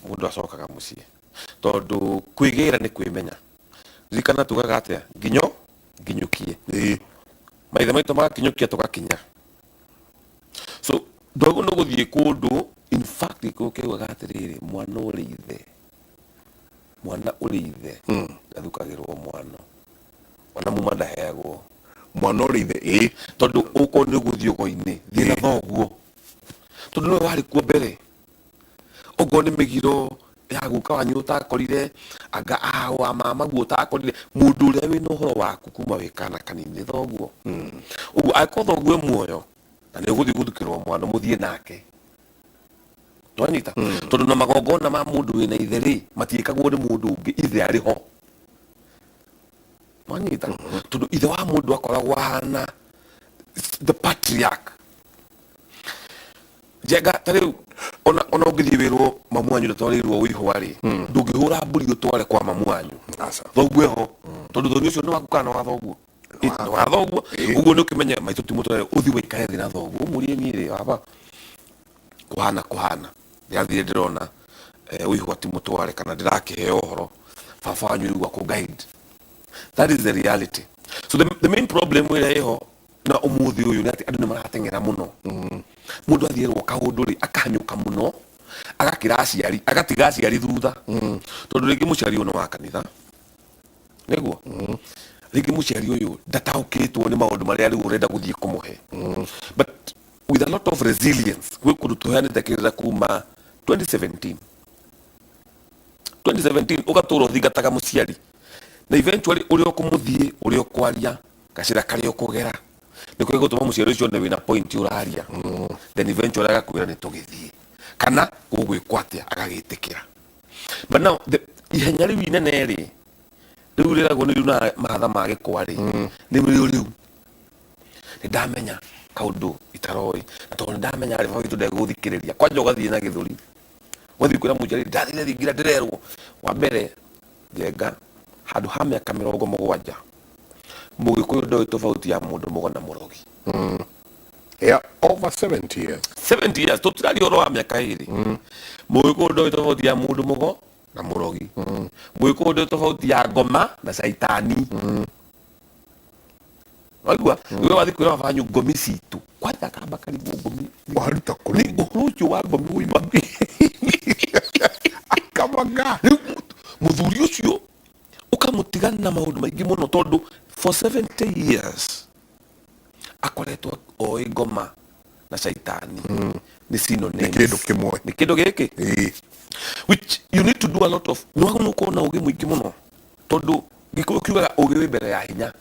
Mũndũ acokaga mũciĩ tondũ kwĩgĩra nĩ kwĩmenya. Ririkana tugaga atĩa? Nginyo nginyũkie. Maithe maitũ magakinyũkia tũgakinya. So ndwagĩrĩirwo nĩ gũthiĩ kũndũ. In fact, Gĩkũyũ kĩugaga atĩrĩrĩ, mwana ũrĩ ithe, mwana ũrĩ ithe ndathukagĩrwo mwana, ona muma ndaheagwo. Mwana ũrĩ ithe, ĩĩ. Tondũ ũkorwo nĩ ũgũthiĩ ũgo-inĩ, thiĩ na thoguo, tondũ nĩwe warĩ kuo mbere. Okorwo nĩ mĩgiro ya guka wanyu ũtakorire, anga a wa mama guo ũtakorire, mũndũ ũrĩa wĩna ũhoro waku kuma wĩ kana kanini nĩ thoguo. Ũguo angĩkorwo thoguo e muoyo na nĩ ũgũthiĩ gũthukĩrwo mwana, mũthiĩ nake. Nwanyita? Tondũ na magongona ma mũndũ wĩna ithe rĩ, matiĩkagwo nĩ mũndũ ũngĩ ithe arĩ ho. Nwanyita? Tondũ ithe wa mũndũ akoragwo ahana the patriarch. Njenga ta rĩu ona ũngĩthiĩ wĩrwo mamu wanyu ndatwarĩirwo ũihwa rĩ, ndũngĩhũra mbũri ũtware kwa mamu wanyu. Aca. Thoguo eho, tondũ thoni ũcio nĩ waku kana nĩ wa thoguo? Nĩ wa thoguo. Ũguo nĩ ũkĩmenye maitũ ti mũtware, ũthiĩ ũikare thĩ na thoguo ũmũrie, niĩ rĩ baba, kũhana kũhana ndĩrathire ndĩrona ũihwa ti mũtware kana ndĩrakĩheo ũhoro, baba wanyu rĩu akũ guide. That is the reality. So the main problem ĩrĩa ĩho na ũmũthĩ ũyũ nĩ atĩ andũ nĩ marateng'era mũno. Mũndũ athiĩrwo kaũndũ rĩ, akahanyũka mũno, agakĩra aciari, agatiga aciari thutha, tondũ rĩngĩ mũciari ũyũ nĩ wa kanitha, nĩguo rĩngĩ mũciari ũyũ ndataũkĩtwo nĩ maũndũ marĩa rĩu ũrenda gũthiĩ kũmũhe. But with a lot of resilience, gwĩ kũndũ tũheanĩte kĩrĩra kuma 2017. 2017 ũgatũra ũthingataga mũciari, na eventually ũrĩa ũkũmũthiĩ, ũrĩa ũkwaria, gacĩra karĩa ũkũgera nĩko gĩgũtũma mũciari ũcio one wĩna point ũraria. Then eventually agakwĩra nĩ tũgĩthiĩ kana gũgwĩkwo atĩa, agagĩtĩkĩra. But now the ihenya rĩu inene rĩ, rĩu rĩragwo nĩ riunaga mahatha ma gĩkwa rĩ, nĩ rĩo rĩu nĩ ndamenya kaũndũ itaroĩ, na tondũ nĩ ndamenya rĩ, baba witũ ndegũthikĩrĩria. Kwanja ũgathiĩ na gĩthũri, ũgathiĩ kwĩra mũciari, ndathire thingira ndĩrerwo. Wa mbere, Njenga, handũ ha mĩaka 70 Mũgĩkũyũ ndoĩ tofauti ya mũndũ mũgo na mũrogi. Yeah, over 70 years. 70 years, tũtiraria ũhoro wa mĩaka 2. Mũgĩkũyũ ndoĩ tofauti ya mũndũ mũgo na mũrogi. Mũgĩkũyũ ndoĩ tofauti ya ngoma na caitani. Waigua we wathiĩ kwĩra baba wanyu ngomi citũ, kwanja kamba karigwo ngomi. Waruta kũ? Nĩ ũhoro ũcio wa ngomi woima. Akamaga. Rĩu mũthuri ũcio ũkamũtigana na maũndũ maingĩ mũno, tondũ for 70 years akoretwo oĩ ngoma na caitani nĩ synonyms. Nĩ kĩndũ kĩmwe. Nĩ kĩndũ gĩkĩ. Which you need to do a lot of, nĩ wagĩrĩirwo gũkorwo na ũgĩ mũingĩ mũno, tondũ Gĩkũyũ kiugaga ũgĩ wĩ mbere ya hinya.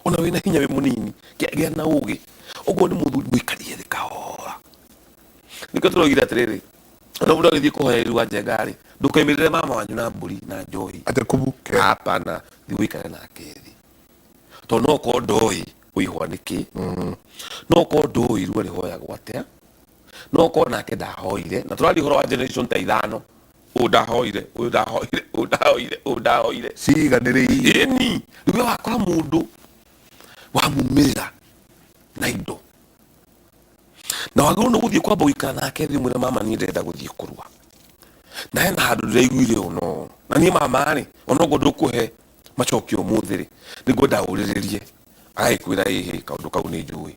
Ona wĩna hinya wĩ mũnini, gĩa na ũgĩ. Ũguo nĩ mũthuri mũikarie thĩ kahora. Nĩkĩo tũroigire atĩrĩrĩ, ona mũndũ agĩthiĩ kũhoya irua Njenga rĩ, ndũkaimĩrĩre mama wanyu na mbũri na njohi. Atĩ kũbuke. Hapana, thiĩ ũikare nake thĩ, tondũ no ũkorwo ndoĩ ũihwa nĩkĩ, no ũkorwo ndoĩ irua rĩhoyagwo atĩa, no ũkorwo nake ndahoire, na tũraria ũhoro wa generation ta ithano, ũyũ ndahoire, ũyũ ndahoire, ũyũ ndahoire, ũyũ ndahoire. Ciiganĩrĩire. Ĩni rĩu we wakora mũndũ wamumĩrĩra na indo, na wagĩrĩirwo nĩ gũthiĩ kwamba gũikara nake thĩ, ũmwĩre, mama, niĩ ndĩrenda gũthiĩ kũrua na hena handũ ndĩraiguire ũno, na niĩ mama rĩ, onoguo ndũkũhe macokio ũmũthĩ rĩ, nĩngwenda ũrĩrĩrie. Agagĩkwĩra, ĩhĩ, kaũndũ kau nĩ njũĩ,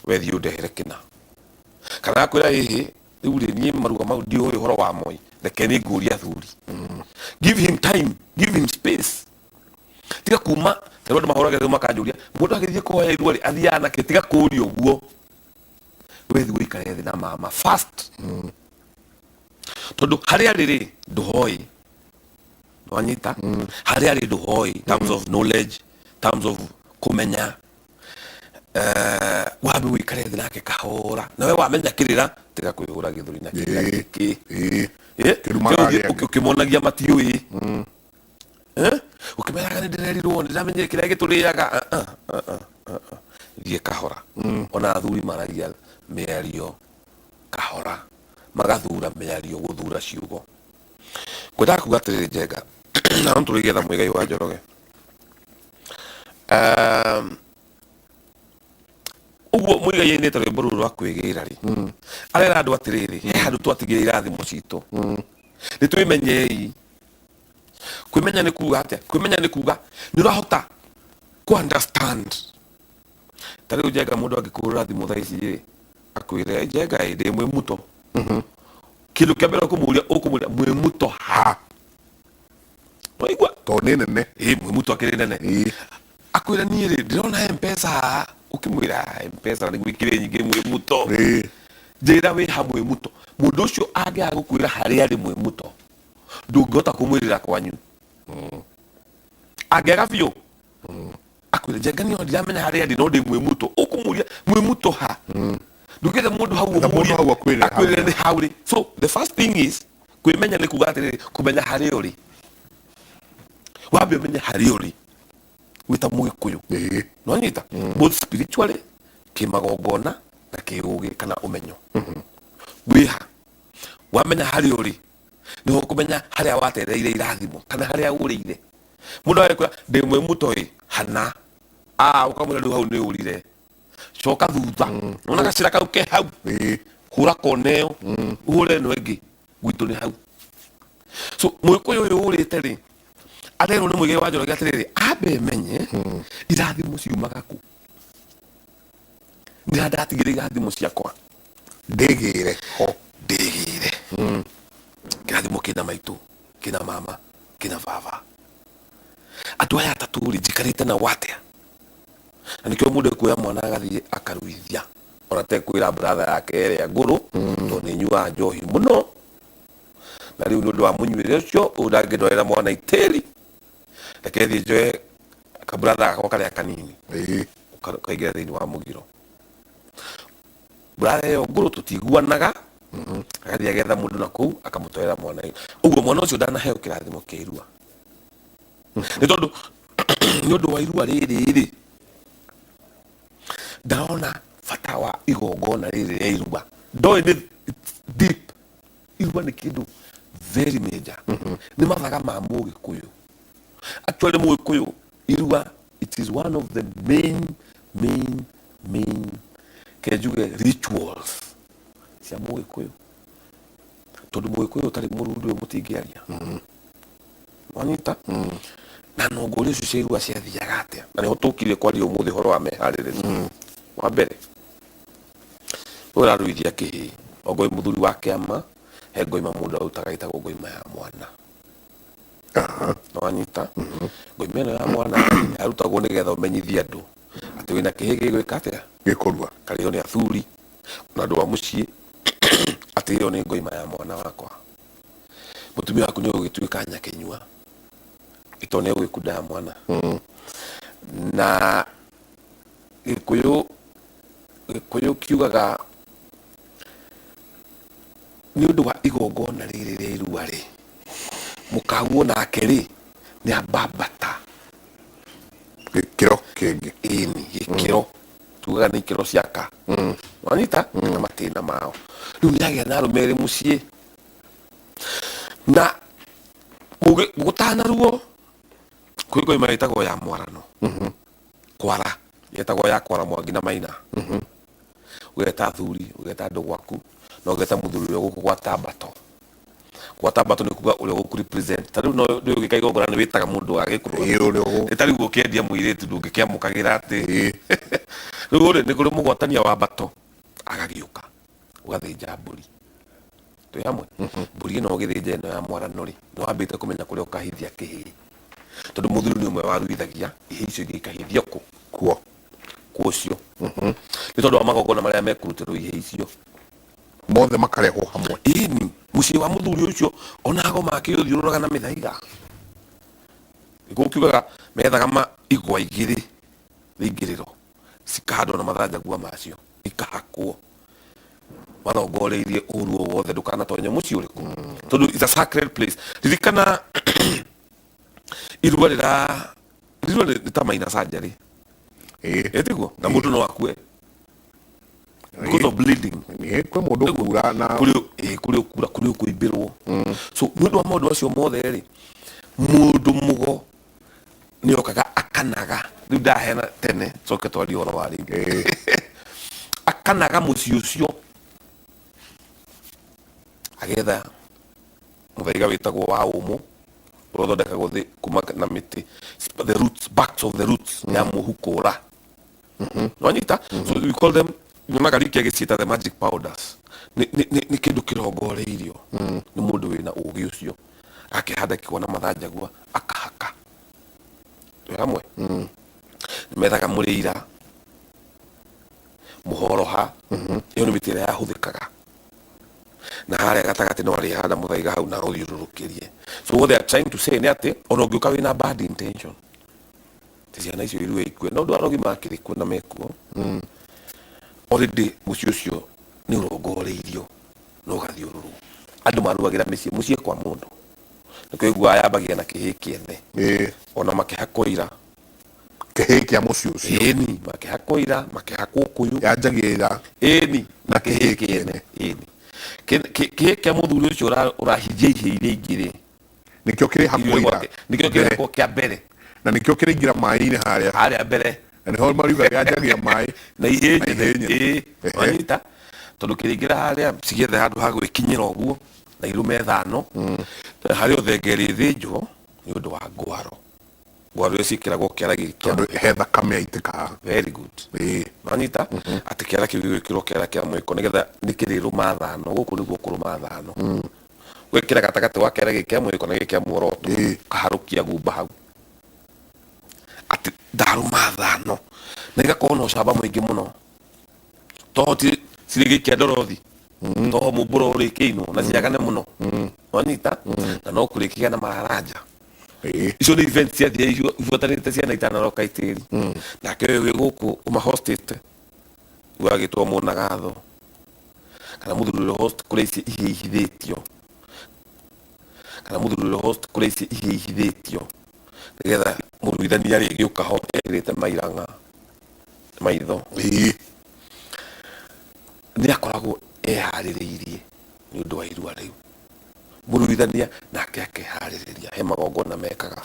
we thiĩ ũndehere kĩna. Kana agakwĩra, ĩhĩ, rĩu rĩ, niĩ maruga mau ndiũĩ ũhoro wa moi, reke niĩ ngũrie athuri. Give him time, give him space. Tiga kuma tarĩu andũ mahũragĩra thimũ makanjũria, mũndũ agĩthiĩ kũhoya irua rĩ, athiaga nakĩ? Tiga kũũria ũguo, we thiĩ ũikare thĩ na mama first, tondũ harĩa arĩ rĩ, ndũhoĩ. Wanyita? Harĩa arĩ ndũhoĩ terms of knowledge, terms of kũmenya. Wambe ũikare thĩ nake kahora, nawe wamenya kĩrĩra, tiga kwĩhũra gĩthũri na kĩrĩra gĩkĩ. Kĩruma Tiga karĩa. Ũkĩmonagia matiũĩ. Ũkĩmeraga nĩ ndĩrerirwo, nĩ ndĩramenyire kĩrĩa gĩtũrĩaga. Ah, ah, ah, ah, ah, ah. Thiĩ kahora. Ona athuri maragia mĩario kahora, magathura mĩario, gũthura ciugo. Ngwendaga kuga atĩrĩrĩ, Njenga, na no tũrĩgetha Mũigai wa Njoroge. Ũguo Mũigai ainĩte rwĩmbo rũu rwa kwĩgĩra rĩ, arera andũ atĩrĩrĩ, he handũ twatigire irathimo citũ. Nĩ twĩmenyei. Kwĩmenya nĩ kuga atĩa? Kwĩmenya nĩ kuga nĩ ũrahota kũ understand. Ta rĩu Njenga, mũndũ angĩkũhũrĩra thimũ thaa ici rĩ, akwĩre, "Njenga ĩ, ndĩ Mwĩmuto," kĩndũ kĩa mbere ũkũmũria, ũkũmũria, "Mwĩmuto ha?" Waigua? Tondũ nĩ nene. Ĩ, Mwĩmuto akĩrĩ nene. Akwĩra, "Niĩ rĩ, ndĩrona Mpesa haha." Ũkĩmwĩra, "Mpesa nĩguo ikĩrĩ nyingĩ Mwĩmuto. Njĩra wĩ ha Mwĩmuto." Mũndũ ũcio angĩaga gũkwĩra harĩa arĩ Mwĩmuto, ndũngĩhota kũmwĩrĩra kwanyu. Angĩaga biũ akwĩra, "Njenga, niĩ ndiramenya harĩa ndĩ, no ndĩ Mwĩmuto," ũkũmũria, "Mwĩmuto ha?" Ndũngĩetha mũndũ hau. Etha mũndũ ũmũrie hau akwĩre hau. Akwĩrĩre nĩ hau rĩ. So the first thing is kwĩmenya nĩ kuga atĩrĩrĩ, kũmenya harĩa ũrĩ. Wambe ũmenye harĩa ũrĩ wĩ ta Mũgĩkũyũ. Nonyita both spiritually, kĩmagongona na kĩũgĩ kana ũmenyo, wĩha. Wamenya harĩa ũrĩ, nĩho ũkũmenya harĩa watereire irathimo kana harĩa ũrĩire. Mũndũ agĩkwĩra, "Ndĩ Mwĩmuto ĩ hana," ah, ũkamwĩra, "Rĩu hau nĩ ũrire, coka thutha." Nona gacĩra kau ke hau, hũra kona ĩyo, ũhũre ĩno ĩngĩ, gwitũ nĩ hau. So Mũgĩkũyũ ũyũ ũrĩte rĩ, arerwo nĩ Mũigai wa Njoroge atĩrĩrĩ, ambe menye irathimo ciumaga kũ, nĩ ha ndatigire irathimo ciakwa. Ndĩgĩre ho. Ndĩgĩre kĩrathimo kĩna maitũ, kĩna mama, kĩna baba. Andũ aya atatũ rĩ, njikarĩte nao atĩa? Na nĩkĩo mũndũ ekuoya mwana agathiĩ akaruithia, ona tekwĩra brother yake ĩrĩa ngũrũ, tondũ nĩ nyuaga njohi mũno, na rĩu nĩ ũndũ wa mũnyuĩre ũcio, ũyũ ndangĩndwarĩra mwana itĩri, reke thiĩ njoe kabrother gakwa karĩa kanini. Kaingĩra thĩinĩ wa mũgiro. Brother ĩyo ngũrũ tũtiguanaga, agathiĩ agetha mũndũ na kũu akamũtwarĩra mwana. Ũguo mwana ũcio ndanaheo kĩrathimo kĩa irua, nĩ tondũ nĩ ũndũ wa irua rĩrĩ rĩ, ndarona bata wa igongona rĩrĩ rĩa irua. Ndoĩ nĩ it's deep. Irua nĩ kĩndũ very major, nĩ mathaga ma Mũgĩkũyũ. Actually, Mũgĩkũyũ, irua, it is one of the main main main, ke njuge, rituals cia Mũgĩkũyũ, tondũ Mũgĩkũyũ ũtarĩ mũruu ndũĩ mũtingĩaria. Wanyita? Na nongorio icio cia irua ciathiaga atĩa? Na nĩho tũkire kwaria ũmũthĩ ũhoro wa meharĩrĩria. Wa mbere, we ũraruithia kĩhĩĩ, ongorwo wĩ mũthuri wa kĩama, he ngoima mũndũ arutaga ĩtagwo ngoima ya mwana. Wanyita? Ngoima ĩno ya mwana yarutagwo nĩgetha ũmenyithie andũ atĩ wĩna kĩhĩĩ gĩgwĩka atĩa? Gĩkũrua. Karĩo nĩ athuri na andũ a mũciĩ atĩ ĩyo nĩ ngoima ya mwana wakwa. Mũtumia waku nĩ ũgĩtuĩka nyakĩnyua ĩto nĩ ũgĩkunda ya mwana. Na Gĩkũyũ kiugaga nĩ ũndũ wa igongona rĩrĩ rĩa irua rĩ, mũkaguo nake rĩ, nĩ ambambata gĩkĩro kĩngĩ. Ĩni, gĩkĩro tugaga nĩ ikĩro ciaka. Wanyita? Kana matĩna mao rĩu nĩ agĩa na arũme erĩ mũciĩ na gũtanaruo kwĩ ngoima ĩtagwo ya mwarano. Kwara yetagwo ya kwara Mwangi na Maina. Ũgeta athuri, ũgeta andũ gwaku, na ũgeta mũthuri ũrĩa gũkũ gwata mbato. Gwata mbato nĩ kuga ũrĩa ũgũkũ represent. Ta rĩu no nĩ ũgĩka igongona, nĩ wĩtaga mũndũ wa gĩkũrũ. Ũrĩa Nĩ ta rĩu ũkĩendia mũirĩtu, ndũngĩkĩamũkagĩra atĩ rĩu rĩ, nĩ kũrĩ mũgwatania wa mbato agagĩũka, ũgathĩnja mbũri. Twĩ hamwe? Mbũri ĩno ũgĩthĩnja, ĩno ya mwarano rĩ, nĩ wambĩte kũmenya kũrĩa ũkahithia kĩhĩĩ, tondũ mũthuri nĩ ũmwe waruithagia, ihĩĩ icio ingĩ ikahithio kũ? Kuo. Kũ ũcio nĩ tondũ wa magongona marĩa mekũrutĩrwo ihĩĩ icio. Mothe makarehwo hamwe. Ĩni, mũciĩ wa mũthuri ũcio ona agoma akĩũthiũrũraga na mĩthaiga. Nĩguo kiugaga methaga ma igwa igĩrĩ rĩingĩrĩro, cikahandwo na mathanjagua macio, ikahakwo marongoreirie ũru o wothe ndũkanatonye mũciĩ ũrĩkũ, tondũ it's a sacred place. Ririkana irua rĩra, irua nĩ ta minor surgery. Ĩtiguo na mũndũ no akue because of bleeding. Kwĩ mũndũ kura na kũrĩ, kũrĩ ũkura, kũrĩ ũkũimbĩrwo. So nĩ ũndũ wa maũndũ macio mothe rĩ, mũndũ mũgo nĩ okaga akanaga. Rĩu ndaheana tene, coke twarie ũhoro wa rĩu. Akanaga mũciĩ ũcio, agetha Mũthaiga wĩtagwo wa ũmũ ũrĩa ũthondekagwo kuma na mĩtĩ, the roots, backs of the roots ya mũhukũra. Nwanyita? So we call them, nyonaga Ricky agĩciĩta the magic powders. Nĩ kĩndũ kĩrongoreirio nĩ mũndũ wĩna ũgĩ ũcio, akĩhanda kĩgwa na mathanjagua akahaka. Twĩ hamwe? Nĩ methaga mũrĩira, mũhoroha. Ĩyo nĩ mĩtĩ ĩrĩa yahũthĩkaga. Na harĩa gatagatĩ no arĩhanda mũthaiga hau na ũthiũrũrũkĩrie. So what they are trying to say nĩ atĩ ona ũngĩũka wĩna bad intention, ti ciana icio irue ikue, no ũndũ arogi makĩrĩ kuo na mekuo already, mũciĩ ũcio nĩ ũrongoreirio na ũgathiũrũrwo. Andũ maruagĩra mĩciĩ, mũciĩ kwa mũndũ. Nĩkĩo iguaga yambagia na kĩhĩ kĩene. Ona makĩhakwo ira. Kĩhĩ kĩa mũciĩ ũcio. Ĩni, makĩhakwo ira, makĩhakwo ũkũyũ. Yanjagĩrĩra Ĩni, na kĩhĩ kĩhĩ kĩene. Kĩene. Ĩni. Kĩhĩ kĩa mũthuri ũcio ũrahithia ihĩ iria ingĩ rĩ, Nĩkĩo kĩrĩhakwo irio ira gwake nĩkĩo mbere. kĩrĩhakwo kĩa mbere. Na nĩkĩo kĩrĩingĩra maĩ-inĩ harĩa. Harĩa mbere. Na nĩho mariugaga yanjagia maĩ na ihĩ na nyene. Ihĩ nyene. Ĩĩ. Wanyita? Tondũ kĩrĩingĩra harĩa cigĩethe handũ ha gwĩkinyĩra ũguo na irume thano harĩ ũthenge ĩrĩthĩnjwo nĩ ũndũ wa ngwaro. Ngwaro iria ciĩkĩragwo kĩara gĩkĩ kĩa Tondũ he thakame yaitĩka haha. Very good. Wanyita? Atĩ kĩara kĩu gĩgwĩkĩrwo kĩara kĩa mwĩko nĩgetha nĩkĩrĩrũma thano. Gũkũ nĩguo kũrũma thano. Gwĩkĩra gatagatĩ wa kĩara gĩkĩ kĩa mwĩko na gĩkĩ kĩa muoroto. Ũkaharũkia gumba hau. Atĩ ndarũma thano. Na igakorwo na ũcamba mũingĩ mũno. Toho ti cirĩgĩikia ndorothi. Toho mũmbũro ũrĩkĩinwo na ciagane mũno. Wanyita? Na no kũrĩkĩgĩa na mararanja. Icio nĩ event ciathire ibuatanĩte ciana itanaroka itĩri. Nake ũyũ wĩ gũkũ ũmahostĩte ũgagĩtwo mũnagatho kana mũthuri ũrĩa host kũrĩa ici ihĩ ihithĩtio, kana mũthuri ũrĩa host kũrĩa ici ihĩ ihithĩtio, nĩgetha mũruithania rĩgĩũka ho ekĩrĩte mairang'a maitho. Nĩ akoragwo eharĩrĩirie nĩ ũndũ wa irua rĩu. Mũruithania nake akeharĩrĩria, he magongona mekaga.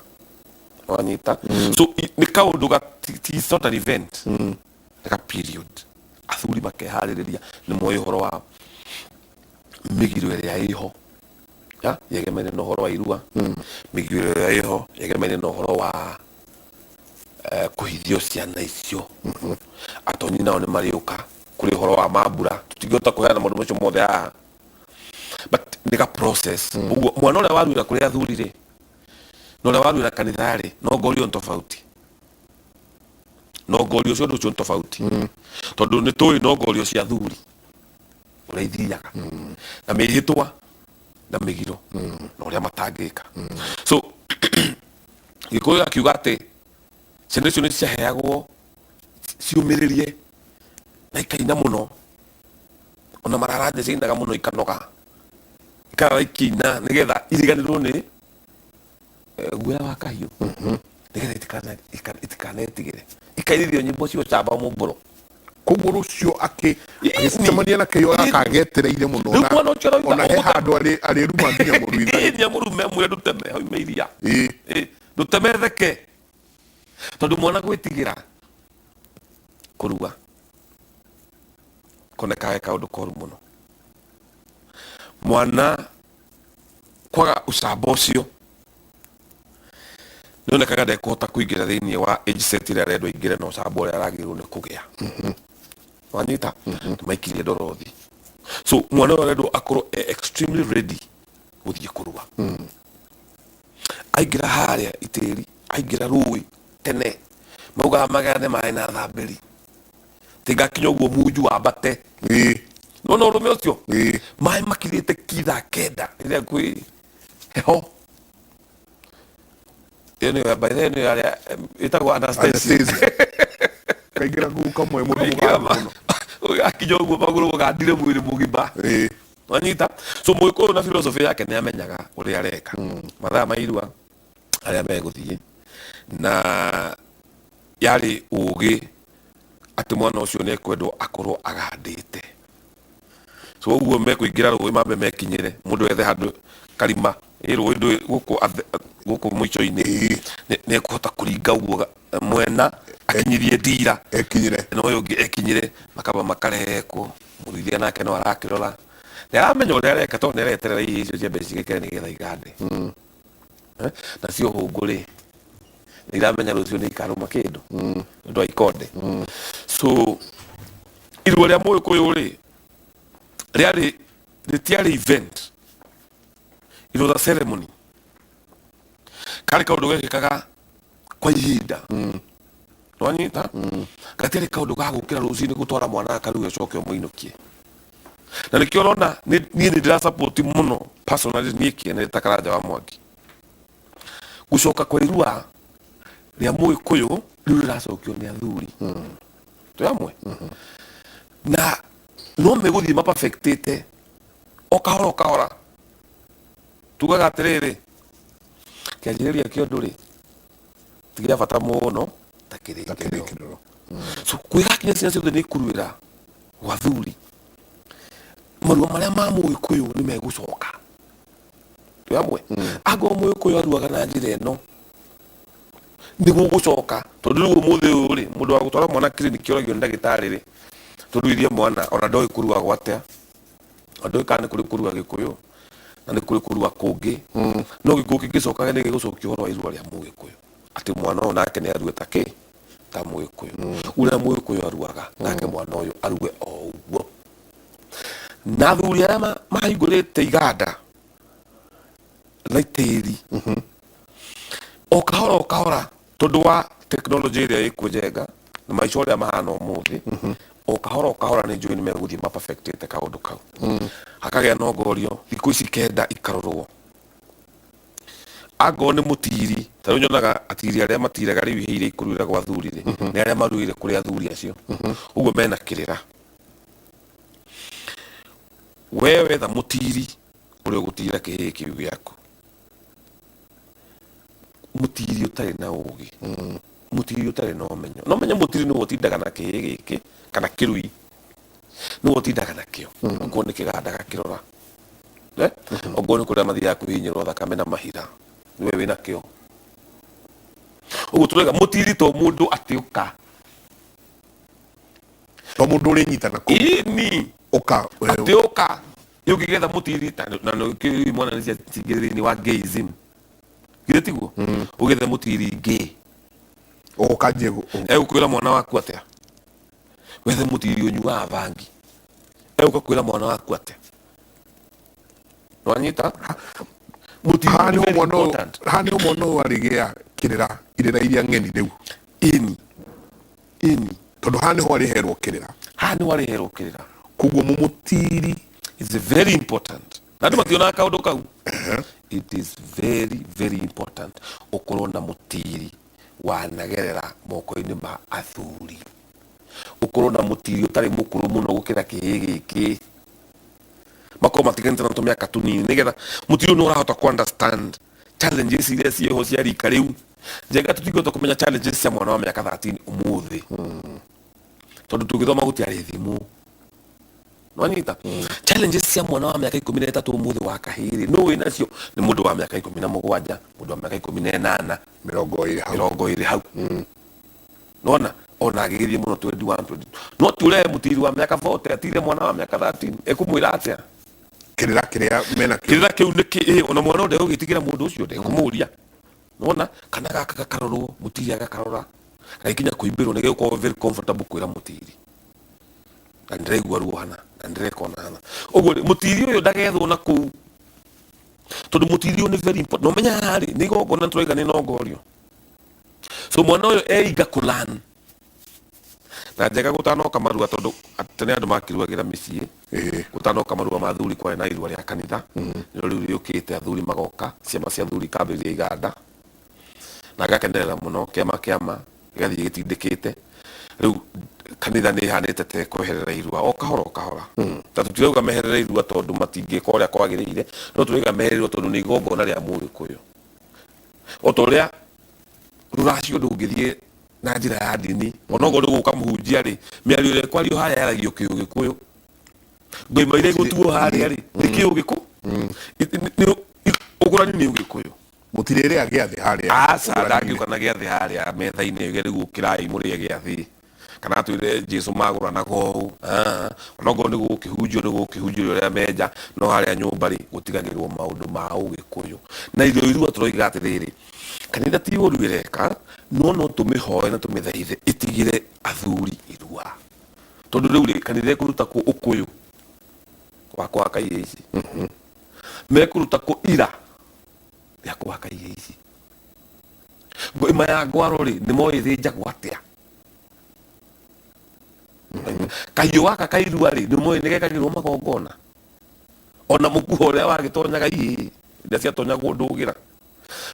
Wanyita? So nĩ kaũndũ ga it's not an event, nĩ ka period. Athuri makeharĩrĩria, nĩ moĩ ũhoro wa mĩgiro ĩrĩa ĩho ya yegemeire na ũhoro wa irua, mĩgiro ĩrĩa ĩho yegemeire na ũhoro wa kũhithio ciana icio. Atonyi nao nĩ marĩũka kũrĩ ũhoro wa mambura. Tũtingĩhota kũheana maũndũ macio mothe haha, but nĩ ga process. Ũguo mwana ũrĩa waruĩra kũrĩ athuri rĩ, na ũrĩa waruĩra kanitha rĩ, no ngorio nĩ tofauti. No ngorio cio ũndũ ũcio nĩ tofauti, tondũ nĩ tũĩ no ngorio cia athuri ũrĩa ithiaga na mĩhĩtwa na mĩgiro na ũrĩa matangĩka. So Gĩkũyũ akiuga atĩ ciana icio nĩ ciaheagwo ciũmĩrĩrie na ikaina mũno, ona mararanja ciainaga mũno ikanoga, ikarara ikĩina nĩgetha iriganĩrwo nĩ guoya wa kahiũ, nĩgetha itikanetigĩre, ikainithio nyĩmbo cia ũcamba mũmbũro. Koguo rũcio agĩcemania na kĩheo gaka agetereire mũno. Rĩu na mwana ũcio aroiga ona he handũ arĩruma nginya mũruithania. Ĩĩ, mũrume amwĩre ndũteme oime iria. Ĩ, ndũteme theke, tondũ mwana gwĩtigĩra kũrua koneka he kaũndũ koru mũno. Mwana kwaga ũcamba ũcio nĩonekaga ndekũhota kũingĩra thĩinĩ wa age set ĩrĩa arendwo aingĩre na ũcamba ũrĩa aragĩrĩirwo nĩ kũgĩa. Wanyita? Nĩmaikirie ndorothi. So mwana ũyũ arendwo akorwo e extremely ready gũthiĩ kũrua. Aingĩra harĩa itĩri, aingĩra rũĩ tene, maugaga magayane maĩ na thambĩri tingakinya ũguo munju wambate. Nona ũrũme ũcio maĩ makirĩte ki thaa 9 rĩrĩa kwĩ heho. Ĩyo nĩyo, by the way, nĩyo arĩa ĩtagwo anesthesia. Anesthesia. Kaingĩra kũu kamwe mũndũ mũgandu mũno. Akinya ũguo magũrũ gandire mwĩrĩ mũgima. Wanyita? So mũgĩkũyũ na philosophy yake nĩ amenyaga ũrĩa areka, mathaa ma irua arĩa megũthiĩ, na yarĩ ũgĩ atĩ mwana ũcio nĩ ekwendwo akorwo agandĩte. So ũguo mekũingĩra rũĩ mambe mekinyĩre, mũndũ ethe handũ karima ĩ rũĩ ndũĩ gũkũ gũkũ mũico-inĩ. Nĩ ekũhota kũringa ũguo mwena akinyithie ndira. Ekinyire. Na ũyũ ũngĩ ekinyĩre, makamba makarekwo. Mũruithia nake no arakĩrora. Nĩ aramenya ũrĩa areka tondũ nĩ areterera irio icio ciambe cigĩkĩre nĩgetha igande. Eh, nacio hũngũ rĩ, nĩ iramenya rũciũ nĩ ikarũma kĩndũ nĩ ũndũ wa ikonde. So irua rĩa Mũgĩkũyũ rĩ, rĩarĩ, rĩtiarĩ event, it was a ceremony. Karĩ kaũndũ gekĩkaga kwa ihinda. Nwanyita? Gatiarĩ kaũndũ ga gũkĩra rũcinĩ gũtwara mwana akarue ũcoke ũmũinũkie. Na nĩkĩo ũrona niĩ nĩ ndĩra support mũno personally, niĩ kĩene ta Karanja wa Mwangi, gũcoka kwa irua rĩa Mũgĩkũyũ rĩu rĩracokio nĩ athuri. Twĩ hamwe? Na no megũthiĩ maperfectĩte o kahora o kahora. Tugaga atĩrĩrĩ, kĩanjĩrĩria kĩa ũndũ rĩ, ti gĩa bata mũno ta kĩrĩkĩrĩro. Kĩrĩkĩrĩro. So kwĩgakinya ciana ciothe nĩ ikuruĩra gwa thuri, marua marĩa ma Mũgĩkũyũ nĩ megũcoka. Twĩ hamwe? Angorwo Mũgĩkũyũ aruaga na njĩra ĩno, nĩ gũgũcoka. Tondũ rĩu ũmũthĩ ũyũ rĩ, mũndũ wa gũtwara mwana kiriniki oragio nĩ ndagĩtarĩ rĩ, tũruithie mwana ona ndoĩ kũruagwo atĩa, ona ndoĩ kana nĩ kũrĩ kũrua Gĩkũyũ na nĩ kũrĩ kũrua kũngĩ. No gĩkũyũ kĩngĩcoka nĩ gĩgũcokia ũhoro wa irua rĩa Mũgĩkũyũ, atĩ mwana ũyũ nake nĩ arue ta kĩ, ta Mũgĩkũyũ. Ũrĩa Mũgĩkũyũ aruaga, nake mwana ũyũ arue o ũguo. Na athuri arĩa mahingũrĩte iganda na itĩri, o kahora o kahora, tondũ wa tekinoronjĩ ĩrĩa ĩkuo Njenga na maica ũrĩa mahana ũmũthĩ, o kahora o kahora nĩ njũĩ nĩ megũthiĩ maperfectĩte kaũndũ kau. Hakagĩa na ongorio, thikũ ici kenda ikarorwo. Angorwo nĩ mũtiri, ta rĩu nyonaga atiri arĩa matiraga rĩu ihĩ iria ikũruĩra gwa athuri rĩ, nĩ arĩa maruĩire kũrĩ athuri acio. Ũguo mena kĩrĩra. We wetha mũtiri ũrĩa ũgũtira kĩhĩĩ kĩu gĩaku. Mũtiri ũtarĩ na ũgĩ, mũtiri ũtarĩ na ũmenyo. No ũmenye mũtiri nĩwe ũtindaga na kĩhĩĩ gĩkĩ kana kĩrui, nĩwe ũtindaga nakĩo. Okorwo nĩ kĩganda gakĩrora, eh? Okorwo nĩ kũrĩa mathiaga kwĩhinyĩrwo thakame na mahira, nĩwe wĩna kĩo. Ũguo tũrauga mũtiri to mũndũ atĩ ũka. To mũndũ ũrĩnyita na kũu. Ĩni. Ũka, we. Atĩ ũka. Rĩu ũngĩgetha mũtiri, na nĩkĩo imwana nĩ ciaingĩrire thĩinĩ wa gayism. Githĩ tiguo? Ũgĩethe mũtiri gay. Ũgũkanjia Egũkwĩra mwana waku atĩa? Wethe mũtiri ũnyuaga bangi. Egũka kwĩra mwana waku atĩa? Nwanyita? Mũtiri Haha nĩ nĩho very mwana ũyũ, important. haha nĩho mwana ũyũ arĩgĩa kĩrĩra, irĩra iria ng'eni rĩu. Ĩni. Ĩni. Tondũ haha nĩho arĩherwo kĩrĩra. Haha nĩho arĩherwo kĩrĩra. Koguo mũmũtiri. It's very important. Na andũ mationaga kaũndũ kau. It is very, very important ũkorwo na mũtiri wanagerera moko-inĩ ma athuri. Ũkorwo na mũtiri ũtarĩ mũkũrũ mũno gũkĩra kĩhĩĩ gĩkĩ. Makorwo matiganĩte na tũmĩaka tũnini nĩgetha mũtiri ũyũ nĩ ũrahota kũ understand challenges iria ciĩho cia rika rĩu. Njenga tũtingĩhota kũmenya challenges cia mwana wa mĩaka 13 ũmũthĩ. Tondũ tũgĩthoma gũtiarĩ thimũ. Nwanyita? Challenges cia mwana wa mĩaka 13 ũmũthĩ wa kahĩĩ rĩ, nũ wĩnacio? Nĩ mũndũ wa mĩaka 17, mũndũ wa mĩaka 18, 20 hau. 20 hau. Nona ona agĩgĩthiĩ mũno 21, 22. No ti ũrehe mũtiri wa mĩaka 40 atire mwana wa mĩaka 13, ekũmwĩra atĩa? Kĩrĩra kĩrĩa mena kĩo. Kĩrĩra kĩu nĩ kĩ, ona mwana ũyũ ndegũgĩtigĩra mũndũ ũcio, ndekũmũria. Nona kana gaka gakarorwo, mũtiri agakarora, gagĩkinya kũimbĩrwo nĩ gegũkorwo very comfortable kwĩra mũtiri. Na ndĩraigua ruo hana, na ndĩreka ona hana. Ũguo rĩ, mũtiri ũyũ ndagethwo na kũu. Tondũ mũtiri ũyũ nĩ very important. Na ũmenye haha rĩ, nĩ igongona tũraiga nĩ nongorio. So mwana ũyũ einga kũ learn. Na njega gũtanoka marua tondũ tene andũ makĩruagĩra mĩciĩ. Gũtanoka marua ma athuri kwarĩ na irua rĩa kanitha. Nĩrĩo rĩu rĩũkĩte athuri magoka, ciama cia athuri ikambĩrĩria iganda. Na ngakenerera mũno kĩama kĩama gĩgathiĩ gĩtindĩkĩte. Rĩu kanitha nĩ ĩhanĩte ta ĩkweherera irua o kahora o kahora. Ta tũtirauga meherere irua tondũ matingĩka ũrĩa kwagĩrĩire, no tũrauga meherere irua tondũ nĩ igongona rĩa Mũgĩkũyũ. O ta ũrĩa rũracio ndũngĩthiĩ na njĩra ya ndini, onokorwo nĩ gũka mũhunjia rĩ, mĩario ĩrĩa ĩkwario harĩa yaragio kĩũgĩkũyũ. Ngoima iria igũtuo harĩa rĩ, nĩ kĩũgĩkũ? Ũgũrani nĩ ũgĩkũyũ. Mũtirĩrĩa gĩathĩ harĩa. Aca, ndangĩũka na gĩathĩ harĩa metha-inĩ yuge rĩu ũkĩrai mũrĩe gĩathĩ. Kana atwĩre Jesu magũranaga ũũ. Ah, onokorwo nĩ gũkĩhunjio, nĩ gũkĩhunjio ũrĩa menja, no harĩa nyũmba rĩ, gũtigagĩrwo maũndũ ma ũgĩkũyũ. Na ithuĩ irua tũroiga atĩrĩrĩ, kanitha ti ũru ĩreka, no no tũmĩhoe na tũmĩthaithe ĩtigĩre athuri irua. Tondũ rĩu rĩ, kanitha ĩkũruta kũ ũkũyũ wa kũhaka irio ici? Mekũruta kũ ira rĩa kũhaka irio ici? Ngũima ya ngwaro rĩ, nĩ moĩ ĩthĩnjagwo atĩa? Kahiũ gaka ka irua rĩ, nĩ moĩ nĩ gekagĩrwo magongona? Ona mũkuha ũrĩa wagĩtonyaga ihĩĩ iria ciatonyagwo ndũgĩra.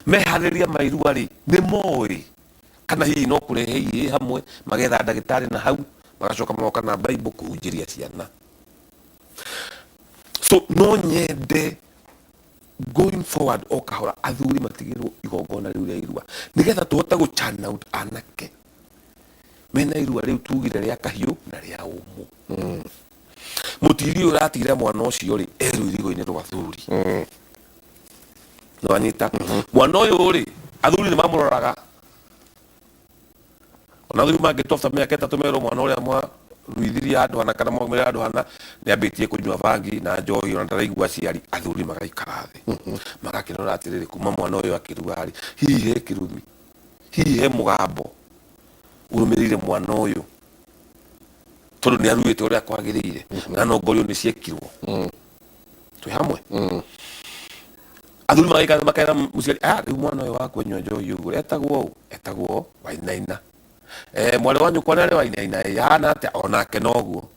Meharĩria ma irua rĩ, nĩ moĩ kana hihi no kũrehe ihĩĩ hamwe, magetha ndagĩtarĩ na hau, magacoka magoka na Bible kũhunjĩria ciana. So no nyende going forward o kahora athuri matigĩrwo igongona rĩu rĩa irua, nĩgetha tũhote gũ churn out anake mena irua rĩu tugire rĩa kahiũ na rĩa ũmũ. Mũtiri ũyũ ũratira mwana ũcio rĩ, e rũirigo-inĩ rwa athuri. Nĩwanyita? Mwana ũyũ rĩ, athuri nĩ mamũroraga. Ona athuri mangĩtua mĩaka 3 merwo mwana ũrĩa mwaruithirie handũ hana kana mwaumĩre handũ hana nĩ ambĩtie kũnyua bangi na njohi, ona ndaraigua aciari, athuri magaikara thĩ magakĩrora atĩrĩrĩ, kuma mwana ũyũ akĩrua rĩ, hihi he kĩrumi, hihi he mũgambo ũrũmĩrĩire mwana ũyũ, tondũ nĩ aruĩte ũrĩa kwagĩrĩire, na no ngorio nĩ ciekirwo. Twĩ hamwe? Athuri magaikara makera mũciari, ah, rĩu mwana ũyũ waku anyua njohi ũguo etagwo ũũ, etagwo Wainaina. Mwarĩ wa nyũkwa nĩ arĩ Wainaina, ĩ hana atĩa? Onake noguo.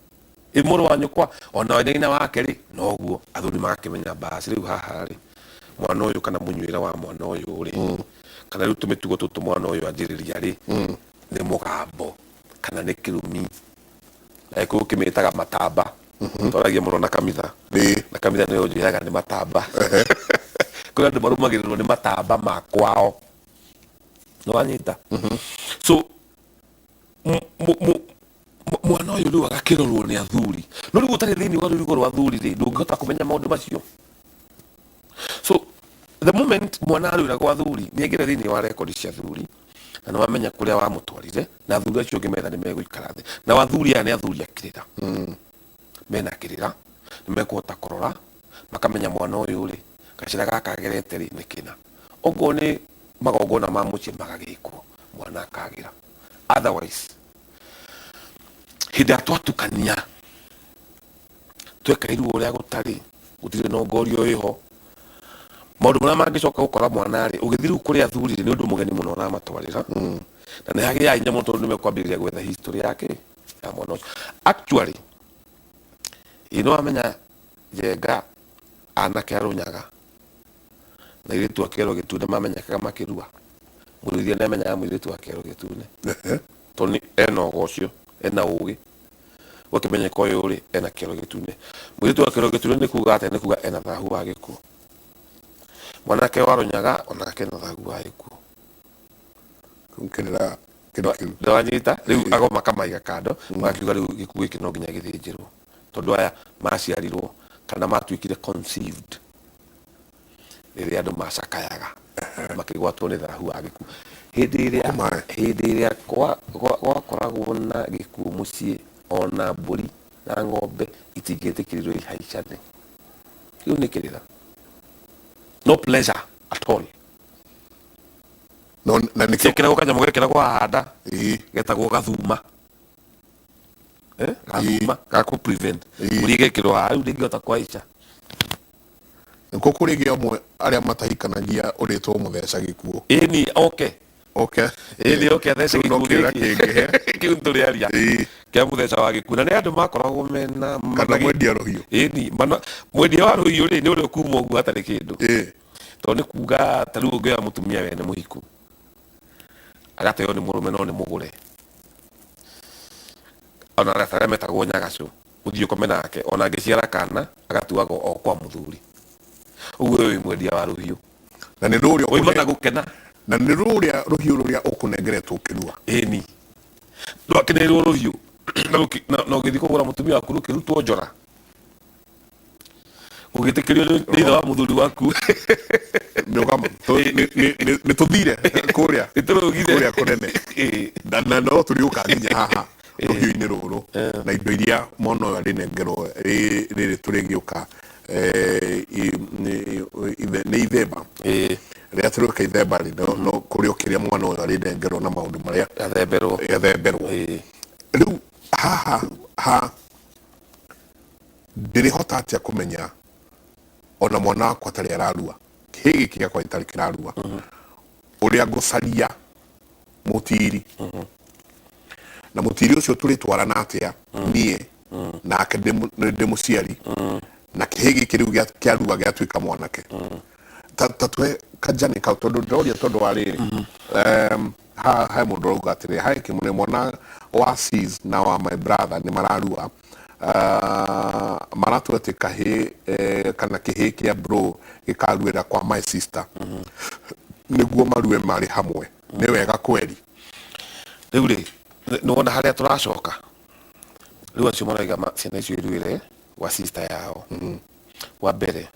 Ĩ mũrũ wa nyũkwa ona Wainaina wake rĩ, noguo. Athuri magakĩmenya basi rĩu haha rĩ, mwana ũyũ kana mũnyuĩre wa mwana ũyũ rĩ, kana rĩu tũmĩtugo tũtũ mwana ũyũ anjĩrĩria rĩ, nĩ mũgambo kana nĩ kĩrumi. Na Gĩkũyũ kĩmĩtaga matamba. Twaragia mũno na kamitha. Na kamitha nĩyo njĩraga nĩ matamba. Kũrĩ andũ marũmagĩrĩrwo nĩ matamba ma kwao. Nĩwanyita? So mwana ũyũ rĩu agakĩrorwo nĩ athuri. No rĩu ũtarĩ thĩinĩ wa rũrigo rwa athuri rĩ, ndũngĩhota kũmenya maũndũ macio. So the moment mwana arũĩra gwa athuri, nĩ aingĩra thĩinĩ wa rekondi cia athuri, na nĩ wamenya kũrĩa wamũtwarire, na athuri acio ũngĩmetha nĩ megũikara thĩ. Na athuri aya nĩ athuri a kĩrĩra. Mena kĩrĩra, nĩ mekũhota kũrora, makamenya mwana ũyũ rĩ, gacĩra gaka agerete rĩ, nĩ kĩna. Okorwo nĩ magongona ma mũciĩ magagĩkwo, mwana akagĩra. Otherwise, hĩndĩ ĩrĩa twatukania, tweka irua ũrĩa gũtarĩ, gũtirĩ na ũngorio ĩho, maũndũ marĩa mangĩcoka gũkora mwana rĩ, ũgĩthiĩ rĩu kũrĩ athuri rĩ, nĩ ũndũ mũgeni mũno ũramatwarĩra. Na nĩ hagĩaga hinya mũno tondũ nĩ mekwambĩrĩria gwetha history yake ya mwana ũcio. Actually, ĩ nĩ wamenya Njenga anake a Rũnyaga na airĩtu a kĩero gĩtune mamenyekaga makĩrua. Mũrũithia nĩ amenyaga mũirĩtu wa kĩero gĩtune. Tondũ ena ũgo ũcio, ena ũgĩ. Ũgakĩmenyeka ũyũ rĩ, ena kĩero gĩtune. Mũirĩtu wa kĩero gĩtune nĩ kuga atĩa? Nĩ kuga ena thahu wa gĩkuũ. Mwanake wa Rũnyaga onake ena thahu wa gĩkuũ. Kĩrĩra kĩndũ kĩu. Nĩwanyita? Rĩu ago makamaiga kando, magakiuga rĩu gĩkuũ gĩkĩ no nginya gĩthĩnjĩrwo. Tondũ aya maciarirwo kana matuĩkire conceived rĩrĩa andũ macakayaga makĩgwatwo nĩ thahu wa gĩkuũ. Hĩndĩ ĩrĩa Kũmae. hĩndĩ ĩrĩa gwakoragwo na gĩkuũ mũciĩ, ona mbũri na ng'ombe itingĩtĩkĩrirwo ihaicane. Kĩu nĩ kĩrĩra. No pleasure at all. No na nĩkĩo Gekĩragwo kanyamũ gekĩragwo haha nda, getagwo gathuma. Gathuma ga kũ prevent. Mbũri ĩgekĩrwo haha, rĩu ndĩngĩhota kũhaica. Nĩkuo kũrĩ gĩa amwe arĩa matahikanagia ũrĩtwo mũtheca gĩkuũ. Ĩni oke. Oke. Ĩni oke athece Kĩu no gĩkuũ kĩrĩra gĩkĩ. kĩngĩhe. Kĩu nĩtũrĩaria. Kĩa mũtheca wa gĩkuũ. Na nĩ andũ makoragwo mena Kana mwendia rũhiũ. Ĩni, mana mwendia wa rũhiũ rĩ, nĩ ũrĩa ũkuma ũguo hatarĩ kĩndũ. Tondũ nĩ kuga ta rĩu ũngĩoya mũtumia wene mũhiku, agateo nĩ mũrũme no nĩ mũgũre. Ona arĩa metagwo nyagacũ, ũthiĩ ũkome nake, ona angĩciara kana, agatuagwo o kwa mũthuri. Ũguo ũyũ wĩ mwendia wa rũhiũ. Na nĩ rũrĩa Oima na gũkena. Na nĩ rũrĩa rũhiũ rũrĩa ũkũnengeretwo ũkĩrua. Ĩni. Ndwakĩneirwo rũhiũ. Na ũgĩthiĩ kũgũra mũtumia waku rũkĩrutwo njora. Ũgĩtĩkĩrio nĩ ithe wa mũthuri waku. Nĩ tũthire kũrĩa. Nĩ tũrũgire. Kũrĩa kũnene. Na no tũrĩũka nginya haha. Rũhiũ-inĩ rũrũ na indo iria mwana ũyũ arĩnengerwo rĩrĩ tũrĩgĩũka, nĩ ithemba rĩrĩa tũrĩũka, ithemba rĩ no kũrĩ o kĩrĩa mwana ũyũ arĩnengerwo na maũndũ marĩa athemberwo. Athemberwo. Rĩu haha ha ndĩrĩhota atĩa kũmenya ona mwana wakwa atarĩ ararua, kĩhĩ gĩkĩ gĩakwa gĩtarĩ kĩrarua, ũrĩa ngũcaria mũtiri na mũtiri ũcio tũrĩtwarana atĩa niĩ nake ndĩ mũciari na kĩhĩ gĩkĩ rĩu kĩarua gĩatuĩka mwanake? Ta tũhe kajani kau, tondũ ndĩroria tondũ wa rĩrĩ, he mũndũ ũrauga atĩrĩ, "Hi Kĩmũrĩ, mwana wa sis na wa my brother nĩ mararua. Maratua atĩ kahĩ kana kĩhĩ kĩa bro gĩkaruĩra kwa my sister nĩguo marue marĩ hamwe. Nĩ wega kweri?" Rĩu rĩ, nĩwona harĩa tũracoka rĩu, acio maraiga ciana icio iruĩre gwa sister yao. Wa mbere,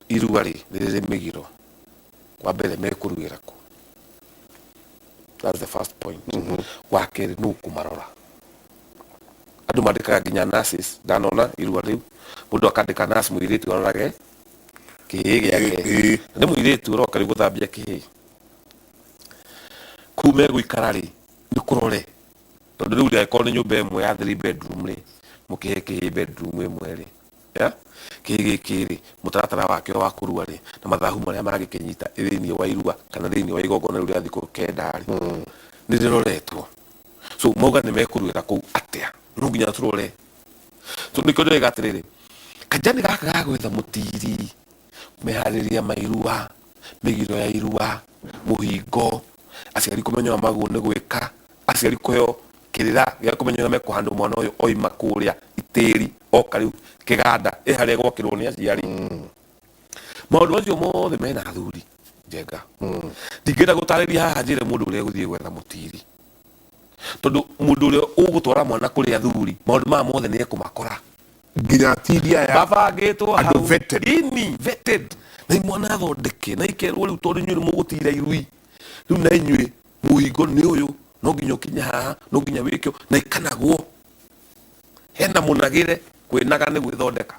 irua rĩ nĩ rĩrĩ mĩgiro. Wa mbere, mekũruĩra kũ? That's the first point. Wa kerĩ, nũ ũkũmarora? Andũ mandĩkaga nginya nurses. Ndanona irua rĩu mũndũ akandĩka nurse mũirĩtu arorage kĩhĩ gĩake. Na nĩ mũirĩtu ũroka rĩu gũthambia kĩhĩ kũu megũikara rĩ, nĩ kũrore, tondũ rĩu rĩ, angĩkorwo nĩ nyũmba ĩmwe ya three bedroom rĩ, mũkĩhe kĩhĩ bedroom ĩmwe rĩ, ya kĩhĩ gĩkĩ rĩ, mũtaratara wakĩo wa kũrua rĩ, na mathahu marĩa mangĩkĩnyita thĩinĩ wa irua kana thĩinĩ wa igongona rĩu rĩa thikũ 9 rĩ, nĩ rĩroretwo. So mauga nĩ mekũruĩra kũu atĩa, no nginya tũrore. So nĩkĩo ndĩraiga atĩrĩrĩ, kajani gaka ga gwetha mũtiri, meharĩria ma irua, mĩgiro ya irua, mũhingo, aciari kũmenya ũrĩa magĩrĩirwo nĩ gwĩka, aciari kũheo kĩrĩra gĩa kũmenya ũrĩa mekũhandwo mwana ũyũ oima kũrĩa itĩri oka rĩu kĩganda ĩ harĩa gwakĩrwo nĩ aciari. Maũndũ macio mothe mena athuri. Njenga, ndingĩenda gũtarĩria haha njĩre mũndũ ũrĩa egũthiĩ gwetha mũtiri, tondũ mũndũ ũrĩa ũgũtwara mwana kũrĩ athuri, maũndũ maya mothe nĩ ekũmakora. Nginya atindi aya Mabangĩtwo andũ hau. Vetted. Ini vetted na imwana thondeke na ikerwo rĩu, tondũ inyuĩ nĩ mũgũtira irui rĩu, na inyuĩ mũhingo nĩ ũyũ, no nginya ũkinye haha, no nginya wĩke ũũ, na ikanagwo hena mũnagĩre. Kwĩnaga nĩ gwĩthondeka.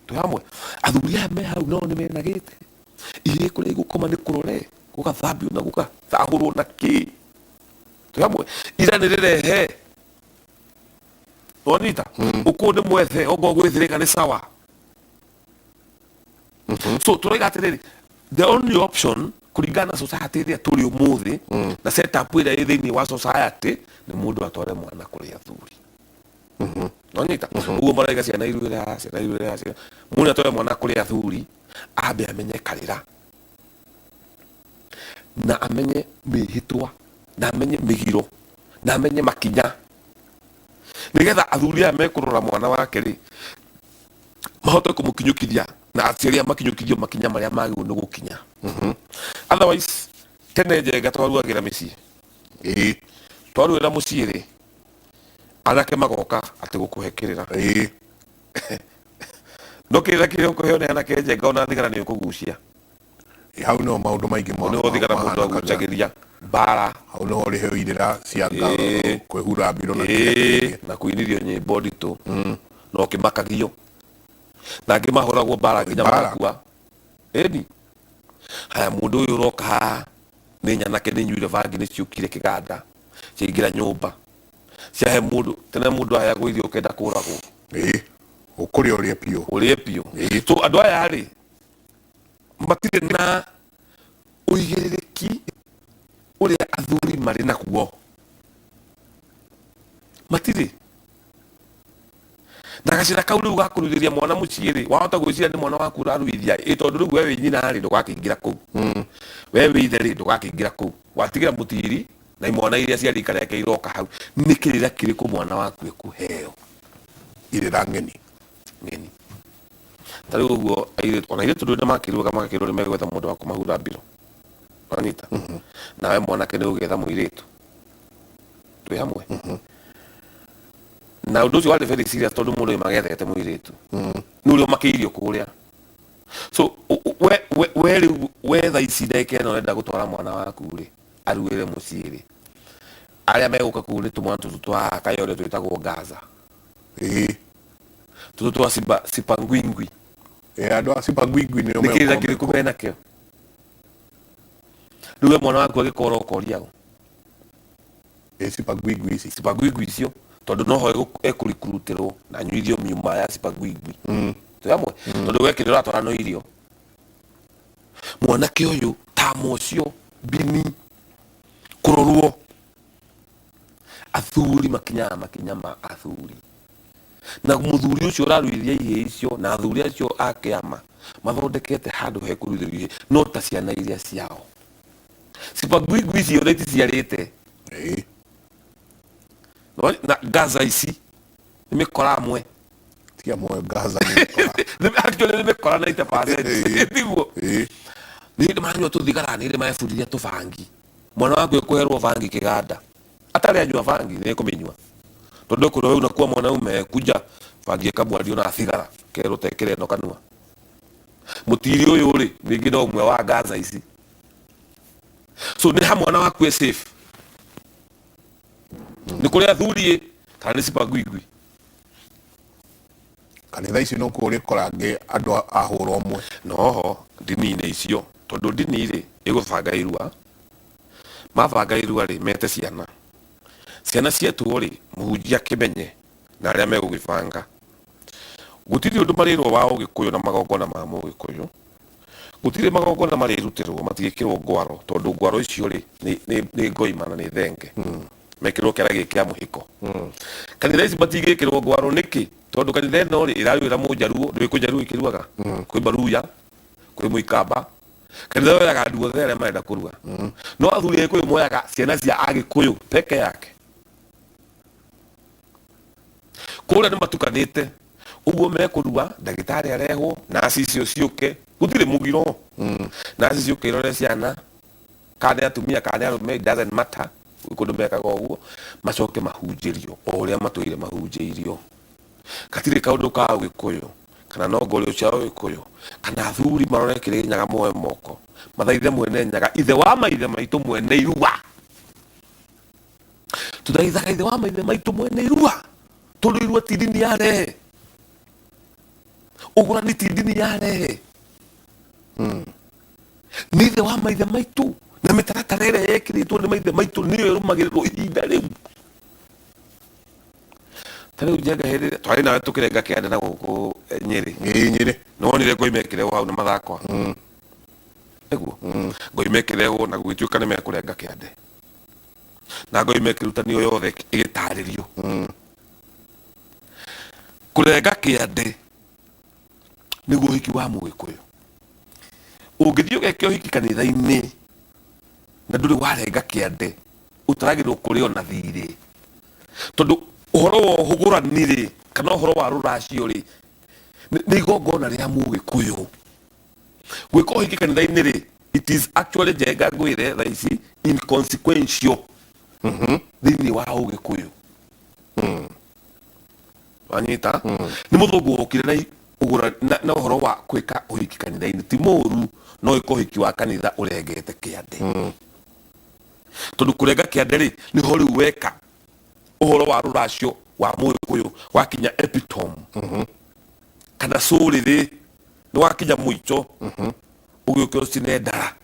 Twĩ hamwe? Athuri aya me hau nao nĩ menagĩte ihĩĩ, kũrĩa igũkoma nĩ kũrore, gũgathambio na gũgathahũrwo na kĩ. Twĩ hamwe? Ira nĩ rĩrehe wanyita ũkũ nĩ mwethe okorwo gwĩthĩrĩka nĩ sawa. So tũroiga atĩrĩrĩ, the only option kũringana na society ĩrĩa tũrĩ ũmũthĩ na setup ĩrĩa ĩ thĩinĩ wa society nĩ mũndũ atware mwana kũrĩ athuri. Nonyita ũguo maraiga ciana iruĩre haha, ciana iruĩre haha, mũndũ atware mwana kũrĩ athuri, ambe amenye karĩra na amenye mĩhĩtwa na amenye mĩgiro na amenye makinya, nĩgetha athuri aya mekũrora mwana wake rĩ, mahote kũmũkinyũkithia na aciari aya makinyũkithio makinya marĩa magĩrĩirwo nĩ gũkinya. Otherwise, tene, Njenga, twaruagĩra mĩciĩ. Twaruĩra mũciĩ rĩ, anake magoka atĩ gũkũhe kĩrĩra. No kĩrĩra kĩrĩa ũkũheo nĩ anake, Njenga, ona thigara nĩ ũkũgucia. Hau nĩho maũndũ maingĩ nĩho thigara mũndũ mahanĩkaga. Agucagĩria mbara. Hau nĩho ũrĩheo irĩra cia kwĩhura mbiro na kĩrĩa kĩngĩ. Na kũinithio nyĩmbo nditũ na ũkĩmakagio, na angĩ mahũragwo mbara nginya Mbara. Magakua. Ĩni haya, mũndũ ũyũ ũroka haha nĩ nyanake, nĩ nyuire bangi, nĩ ciũkire kĩganda, ciaingĩra nyũmba, ciahe mũndũ. Tene mũndũ aheagwo irio ũkenda kũragwo. Ũkũrĩa ũrĩe biũ. Ũrĩe biũ. So andũ aya rĩ, matirĩ na ũigĩrĩrĩki ũrĩa athuri marĩ naguo, matirĩ na gacĩra kau rĩu gakũruithĩria mwana mũciĩ rĩ, wahota gwĩciria nĩ mwana waku ũraruithia ĩ, tondũ rĩu we wĩ nyina rĩ, ndũgakĩingĩra kũu, we wĩ ithe rĩ, ndũgakĩingĩra kũu, watigĩra mũtiri na imwana iria cia rika rĩake iroka hau. Nĩ kĩrĩra kĩrĩkũ mwana waku ĩkũheo? Irĩra ng'eni. Ng'eni. Ta rĩu ũguo airĩtu, ona airĩtu rĩu nĩmakĩruaga, magakĩrwo nĩ megwetha mũndũ wa kũmahura mbiro. Wanyita? Nawe mwanake nĩ ũgĩetha mũirĩtu. Twĩ hamwe? Na ũndũ ũcio warĩ very serious, tondũ mũndũ oima gethete mũirĩtu nĩ ũrĩa ũmakĩirio kũrĩa. So we rĩu we thaa ici ndagĩka ĩno ũrenda gũtwara mwana waku rĩ, aruĩre mũciĩ rĩ, Arĩa megũka kũu nĩ tũmwana tũtũ twa Kayole twĩtagwo Gaza. Tũtũ twa Simba Sipangwingwi. Ĩĩ, andũ a Sipangwingwi nĩo Nĩ kĩrĩra megũkorwo kĩrĩkũ mekuo. menakĩo? Rĩu we mwana waku agĩkora ũkoria ũ? Ĩĩ, Sipangwingwi ici. Sipangwingwi icio tondũ noho ekũrikurutĩrwo na anyuithio miuma ya Sipangwingwi. Twĩ hamwe? Tondũ we kĩrĩa ũratwara no irio. Mwanake ũyũ tama ũcio bini kũrorwo athuri makinyaga makinya ma athuri na mũthuri ũcio ũraruithia ihĩĩ icio na athuri acio a kĩama mathondekete handũ hekũruithĩrio ihĩĩ no ta ciana iria ciao cibangwingwi icio ona iticiarĩte. Na Gaza ici nĩ mĩkora amwe. Tiga moyo, Gaza nĩ mĩkora. Actually nĩ mĩkora 90% tiguo? Nĩ hĩndĩ maranyua tũthigara, nĩ hĩndĩ marebundithia tũbangi. Mwana waku ekũherwo bangi kĩganda atarĩ anyua bangi nĩ ekũmĩnyua tondũ ekwĩrwo we unakuwa mwanaume kuja bangi ĩkamwario na thigara kerwo tekĩre ĩno kanua. Mũtiri ũyũ rĩ ningĩ no ũmwe wa Gaza ici, so nĩ ha mwana waku e safe? Nĩ kũrĩ athuri ĩ kana nĩ cipangwingwi? Kanitha ici no kuo ũrĩkora angĩ andũ a hũra ũmwe. Noho ndini-inĩ icio, tondũ ndini rĩ ĩgũbanga irua, mabanga irua rĩ mete ciana, ciana cietwo rĩ mũhunjia akĩmenye na arĩa megũgĩbanga gũtirĩ ũndũ marĩrwo wa ũgĩkũyũ na magongona ma mũgĩkũyũ, gũtirĩ magongona marĩrutĩrwo matigĩkĩrwo ngwaro tondũ ngwaro icio rĩ nĩ ngoima na nĩ thenge mekĩrwo kĩara gĩkĩ kĩa mũhĩko. Kanitha ici matingĩkĩrwo ngwaro nĩkĩ? Tondũ kanitha ĩno rĩ ĩraruĩra mũnjaruo, ndũĩ kwĩ njaruo ikĩruaga, kwĩ baruya, kwĩ mũikamba. Kanitha yoyaga andũ othe arĩa marenda kũrua, no athuri a gĩkũyũ moyaga ciana cia agĩkũyũ peke yake. Kũrĩa nĩ matukanĩte ũguo mekũrua, ndagĩtarĩ arehwo, naci icio ciũke, gũtirĩ mũgiro, naci ciũke irore ciana kana nĩ atumia kana nĩ arũme, it doesn't matter. Gwĩ kũndũ mekaga ũguo, macoke mahunjĩrio o ũrĩa matũire mahunjĩirio. Gatirĩ kaũndũ ka ũgĩkũyũ kana nongorio cia ũgĩkũyũ kana athuri marore Kĩrĩnyaga moe moko mathaithe mwene Nyaga, ithe wa maithe maitũ mwene irua. Tũthaithaga ithe wa maithe maitũ mwene irua tondũ irua ti ndini ya rehe, ũgũrani ti ndini ya rehe, nĩ ithe wa maithe maitũ na mĩtaratara ĩrĩa yekĩrĩtwo nĩ maithe maitũ nĩyo ĩrũmagĩrĩrwo ihinda rĩu. Ta rĩu Njenga, hĩndĩ ĩrĩa twarĩ nawe tũkĩrenga kĩande na gũkũ Nyĩrĩ. Ĩĩ, Nyĩrĩ. Nĩwonire ngoi mekĩrehwo hau na mathakwa nĩguo ngoi mekĩrehwo na gũgĩtuĩka nĩ mekũrenga kĩande na ngoi mekĩrutanio yothe ĩgĩtarĩrio kũrenga kĩande nĩguo ũhiki wa mũgĩkũyũ. Ũngĩthiĩ ũgeke ũhiki kanitha-inĩ na ndũrĩ warenga kĩande, ũtaragĩrwo kũrĩ ona thirĩ, tondũ ũhoro wa ũhũgũrani rĩ kana ũhoro wa rũracio rĩ nĩ igongona rĩa mũgĩkũyũ. Gwĩka ũhiki kanitha-inĩ rĩ, it is actually, Njenga ngwĩre thaa ici, inconsequential thĩinĩ wa ũgĩkũyũ. Wanyita? Nĩ mũthũngũ wokire na ũgũra na ũhoro wa gwĩka ũhiki kanitha-inĩ. Ti mũru, no ĩka ũhiki wa kanitha ũrengete kĩande, tondũ kũrenga kĩande rĩ nĩho rĩu weka ũhoro wa rũracio wa mũgĩkũyũ wakinya epitome kana cũrĩrĩ, nĩ wakinya mũico ũgĩũkĩra ũcine ndara.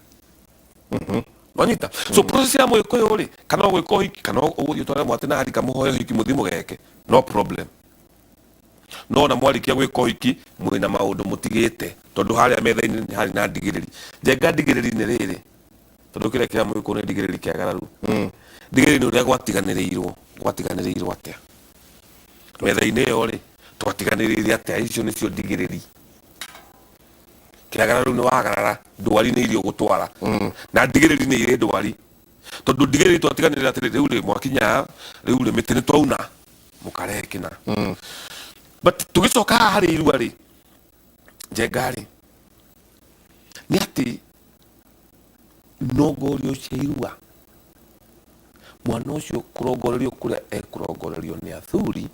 Wanyita? So process ya mũgĩkũyũ rĩ, kana ũgwĩka ũhiki kana ũgũthiĩ ũtware mwatĩ na harika mũhoe ũhiki mũthiĩ mũgeke, no problem. No ona mwarĩkia gwĩka ũhiki mwĩna maũndũ mũtigĩte, tondũ harĩa metha-inĩ nĩ harĩ na ndigĩrĩri. Njenga, ndigĩrĩri nĩ rĩrĩ, tondũ kĩrĩa kĩa mũgĩkũyũ nĩ ndigĩrĩri kĩagararu. Ndigĩrĩri nĩ ũrĩa gwatiganĩrĩirwo. Gwatiganĩrĩirwo atĩa metha-inĩ ĩyo rĩ? Twatiganĩrĩire atĩa? Icio nĩcio ndigĩrĩri. Kĩagararu nĩ wagarara ndwari nĩ irio gũtwara na ndigĩrĩri nĩ irĩ ndwari, tondũ ndigĩrĩri twatiganĩrĩra atĩrĩ, rĩu rĩ mwakinya rĩu rĩ mĩtĩ nĩ twauna mũkarehe kĩna. But tũgĩcoka haha harĩ irua rĩ, Njenga rĩ, nĩ atĩ nongorio cia irua, mwana ũcio kũrongorerio kũrĩa ekũrongorerio nĩ athuri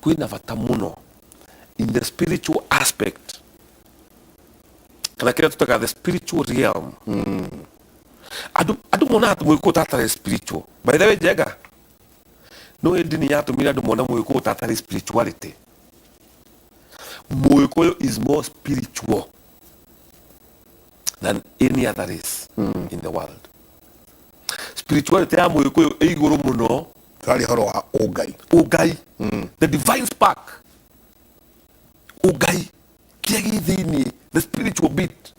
kwĩna bata mũno in the spiritual aspect kana kĩrĩa tũtaga the spiritual realm. Andũ Monaga atĩ Mũgĩkũyũ ta atarĩ spiritual. By the way, Njenga, nĩũĩ ndini yatũmire andũ mone Mũgĩkũyũ ta atarĩ spirituality? Mũgĩkũyũ is more spiritual than any other race in the world. Spirituality ya Mũgĩkũyũ ĩ igũrũ mũno. Tũraria ũhoro wa ũngai. Ũngai, the divine spark, ũngai kĩrĩa gĩ thĩinĩ, the spiritual bit.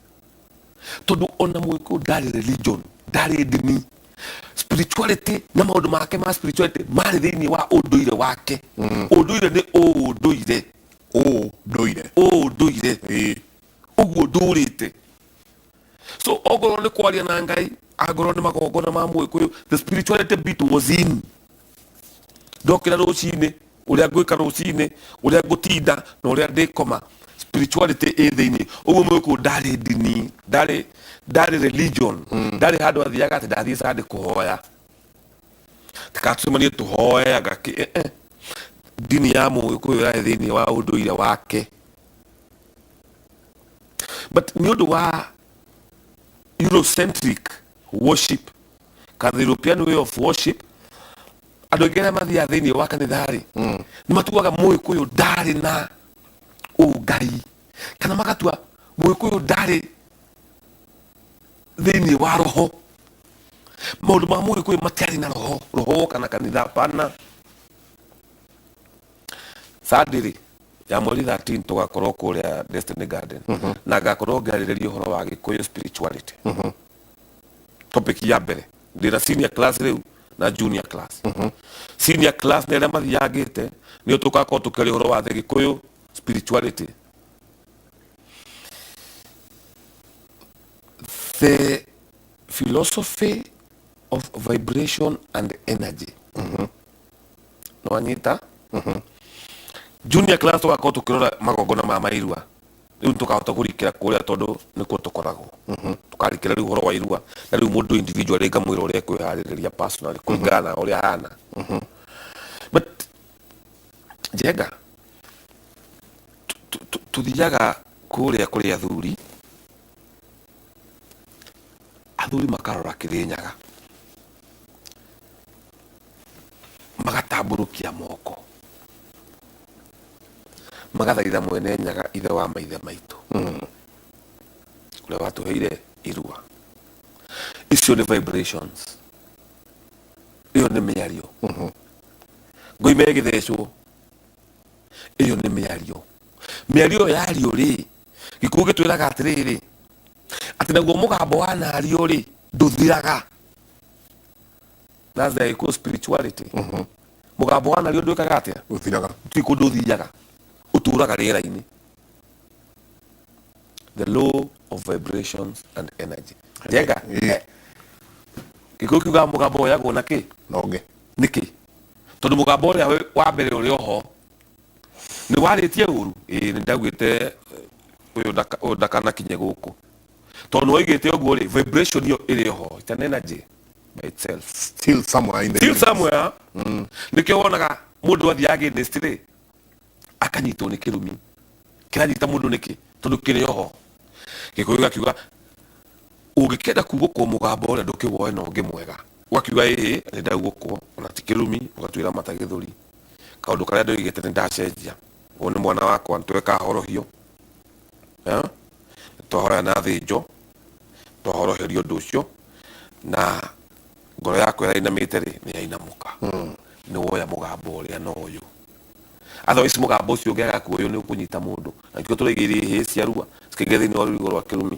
Tondũ ona Mũgĩkũyũ ndarĩ religion, ndarĩ ndini, spirituality na maũndũ make ma spirituality marĩ thĩinĩ wa ũndũire wake. Ũndũire nĩ ũndũire. Ũndũire. Ũndũire. Ũguo ndũrĩte. So ongorwo nĩ kwaria na Ngai, angorwo nĩ magongona ma Mũgĩkũyũ, the spirituality bit was in. Ndokĩra rũcinĩ, ũrĩa ngwĩka rũcinĩ, ũrĩa ngũtinda na ũrĩa ndĩkoma, spirituality ĩ thĩinĩ. Ũguo Mũgĩkũyũ ndarĩ ndini, ndarĩ religion, ndarĩ handũ athiaga atĩ ndathiĩ Sunday kũhoya, tikatũcemanie tũhoe anga kĩ. Eh, eh. Ndini ya Mũgĩkũyũ yarĩ thĩinĩ wa ũndũire wake. But nĩ ũndũ wa Eurocentric worship kana the European way of worship, andũ aingĩ arĩa mathiaga thĩinĩ wa kanitha-rĩ, nĩ matuaga Mũgĩkũyũ ndarĩ na ũngai, kana magatua Mũgĩkũyũ ndarĩ thĩinĩ wa roho. Maũndũ ma Mũgĩkũyũ matiarĩ na roho, roho woka na kanitha, hapana. Sunday-rĩ ya mweri 13 tũgakorwo kũrĩa Destiny Garden, na ngakorwo ngĩarĩrĩria ũhoro wa Gĩkũyũ spirituality. Topic ya mbere, ndĩna senior class rĩu na junior class. Senior class nĩ arĩa mathiangĩte, nĩo tũgakorwo tũkĩaria ũhoro wa the Gĩkũyũ spirituality, the philosophy of vibration and energy. Nĩwanyita? Junior class tũgakorwo tũkĩrora magongona ma mairua. Rĩu tũkahota kũrikĩra kũrĩa tondũ nĩkuo tũkoragwo. Tũkarikĩra rĩu ũhoro wa irua, na rĩu mũndũ individually ngamwĩra ũrĩa ekwĩharĩrĩria personally kũringana na ũrĩa ahana. But Njenga, tũthiaga kũrĩa kũrĩ athuri, athuri makarora Kĩrĩnyaga, magatambũrũkia moko, magathaitha Mwene Nyaga, ithe wa maithe maitũ, ũrĩa watũheire irua. Icio nĩ vibrations, ĩyo nĩ mĩario. Ngoima ĩgĩthecwo, ĩyo nĩ mĩario. Mĩario ĩyo yario rĩ, Gĩkũyũ gĩtwĩraga atĩrĩrĩ, atĩ naguo mũgambo wa nario rĩ, ndũthiraga. That's the Gĩkũyũ spirituality. Mũgambo wa nario ndwĩkaga atĩa? Ũthiraga. Ti kũndũ ũthiaga, ũtũraga rĩera-inĩ. The law of vibrations and energy. Njenga, Gĩkũyũ kiugaga mũgambo woyagwo na kĩ? Na ũngĩ. Nĩkĩ? Tondũ mũgambo ũrĩa wa mbere ũrĩ oho nĩ warĩtie ũru. Ĩĩ, nĩ ndaugĩte ũyũ ndakanakinye gũkũ. Tondũ nĩ waigĩte ũguo rĩ, vibration ĩyo ĩrĩ oho, it's an energy by itself. Still somewhere in the Still universe. somewhere. Nĩkĩo wonaga mũndũ athiĩ against rĩ, akanyitwo nĩ kĩrumi. Kĩranyita mũndũ nĩkĩ? Tondũ kĩrĩ oho. Gĩkũyũ gĩgakiuga ũngĩkenda kugũkwo mũgambo ũrĩa ndũkĩwoe na ũngĩ mwega. Ũgakiuga ĩĩ nĩ ndaugũkwo, ona ti kĩrumi, ũgatuĩra mata gĩthũri. Kaũndũ karĩa ndoigĩte nĩ ndacenjia. Ũyũ nĩ mwana wakwa, nĩ tweka horohio. Nĩ twahoya na thĩnjo, twahoroherio ũndũ ũcio, na ngoro yakwa ĩrĩa ĩrainamĩte rĩ, nĩ yainamũka. Nĩ woya mũgambo ũrĩa na ũyũ. Otherwise mũgambo ũcio ũngĩaga kuoywo nĩ ũkũnyita mũndũ. Na nĩkĩo tũraigĩire ihĩĩ cia rua cikaingĩra thĩinĩ wa rũrigo rwa kĩrumi.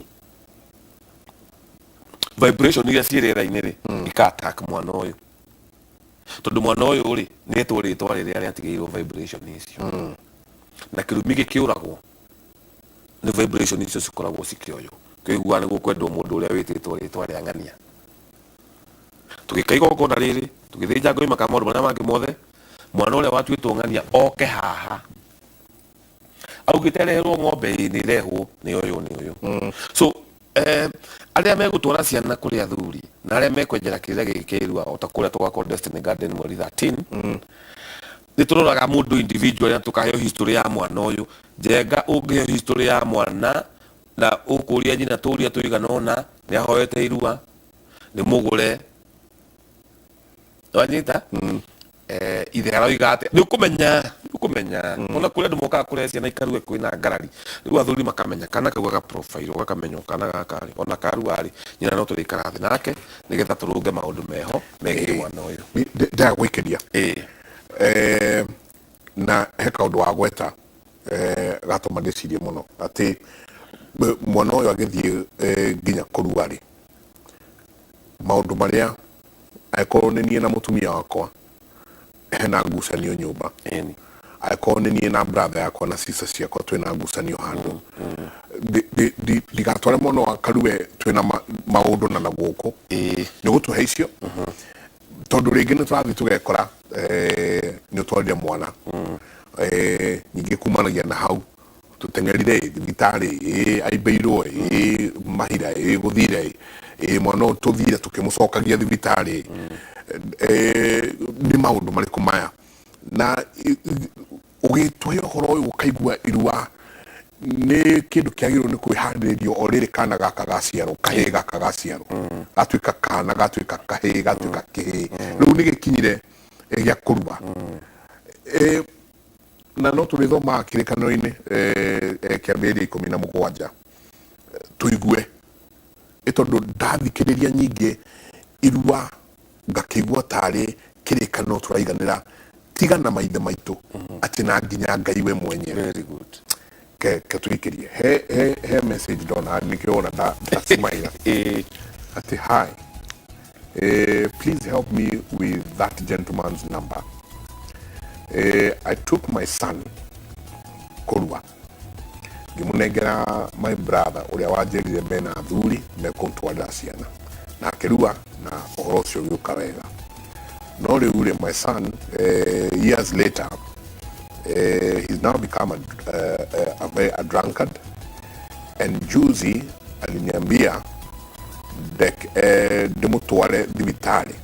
Vibration iria ciĩ rĩera-inĩ rĩ, ika attack mwana ũyũ. Tondũ mwana ũyũ rĩ, nĩ etwo rĩtwa rĩrĩa rĩatigĩirwo vibration icio. Na kĩrumi gĩkĩũragwo nĩ vibration icio cikoragwo cikĩoywo. Kĩiguaga nĩguo kwendwo mũndũ ũrĩa wĩtĩtwo rĩtwa rĩa ng'ania. Tũgĩka igongona rĩrĩ, tũgĩthĩnja ngoima kana maũndũ marĩa mangĩ mothe, mwana ũrĩa watuĩtwo ng'ania oke haha. Augĩte areherwo ng'ombe, ĩĩ nĩ ĩrehwo, nĩ ũyũ nĩ ũyũ. So arĩa megũtwara ciana kũrĩ athuri na arĩa mekwenjera kĩrĩra gĩkĩ kĩa irua o ta kũrĩa tũgakorwo Destiny Garden mweri 13, nĩ tũroraga mũndũ individual na tũkaheo history ya mwana ũyũ. Njenga, ũngĩheo history ya mwana na ũkũria nyina tũria tũigana ũna, nĩ ahoete irua, Nĩ mũgũre, wanyita? Ithe aroiga atĩa? Nĩ ũkũmenya, nĩ ũkũmenya. Ona kũrĩ andũ mokaga kũrehe ciana ikarue, kwĩna ngarari. Rĩu athuri makamenya kana kau gaka profile, gakamenya kana gaka rĩ, ona karua rĩ, nyina no tũrĩikara thĩ nake nĩgetha tũrũnge maũndũ meho megiĩ mwana ũyũ. Ndĩrenda gwĩkĩria. Na he kaũndũ wa gweta gatũma ndĩcirie mũno atĩ mwana ũyũ agĩthiĩ nginya kũrua rĩ, maũndũ marĩa angĩkorwo nĩ niĩ na mũtumia wakwa hena ngucanio nyũmba, angĩkorwo nĩ niĩ na brother yakwa na sister ciakwa twĩna ngucanio handũ, ndigatware mwana wa karue twĩna maũndũ na gũkũ nĩ gũtũhe icio, tondũ rĩngĩ nĩ tũrathiĩ tũgekora nĩ ũtwarire mwana, ningĩ kumanagia na hau tũteng'erire thibitarĩ, aimbĩirwo, mahira, gũthire, mwana ũyũ tũthire tũkĩmũcokagia thibitarĩ. Nĩ maũndũ marĩkũ maya? Na ũgĩtũhe ũhoro ũyũ ũkaigua irua nĩ kĩndũ kĩagĩrĩirwo nĩ kwĩharĩrĩrio o rĩrĩ kana gaka gaciarwo, kahĩĩ gaka gaciarwo, gatuĩka kana, gatuĩka kahĩĩ, gatuĩka kĩhĩĩ, rĩu nĩ gĩkinyire gĩa kũrua. Na no tũrĩthomaga kĩrĩkanĩro-inĩ, kĩambĩrĩria 17, tũigue ĩ tondũ ndathikĩrĩria nyingĩ irua ngakĩigua tarĩ kĩrĩkanĩro tũraiganĩra tiga na maithe maitũ atĩ na nginya Ngai we mwenyewe. Very good. Ke tũikĩrie he message ndona nĩkĩo wona ndacimaira atĩ, "Hi, please help me with that gentleman's number. I took my son kũrua, ngĩmũnengera my brother ũrĩa wanjĩrire mena athuri mekũntwarĩra ciana, na akĩrua na ũhoro ũcio ũgĩũka wega. No rĩu rĩ, my son, years later, he's now become a drunkard, and juzi aliniambia ndĩmũtware thibitarĩ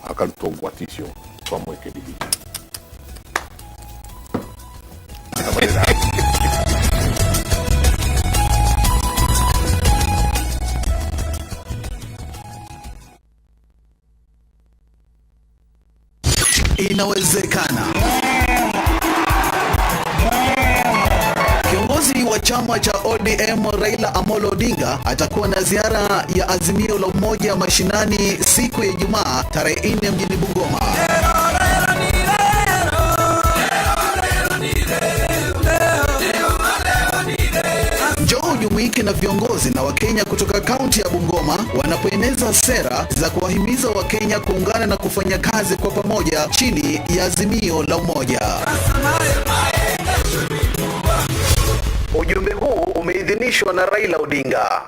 akarutwo ngwati icio twamwĩkĩrithia." Tabarĩra. Inawezekana. Kiongozi wa chama cha ODM Raila Amolo Odinga atakuwa na ziara ya Azimio la Umoja mashinani siku ya Ijumaa tarehe 4 mjini Bungoma. Njoo ujumuike na viongozi na Wakenya kutoka kaunti ya Bungoma wanapoeneza sera za kuwahimiza Wakenya kuungana na kufanya kazi kwa pamoja chini ya Azimio la Umoja. Ujumbe huu umeidhinishwa na Raila Odinga.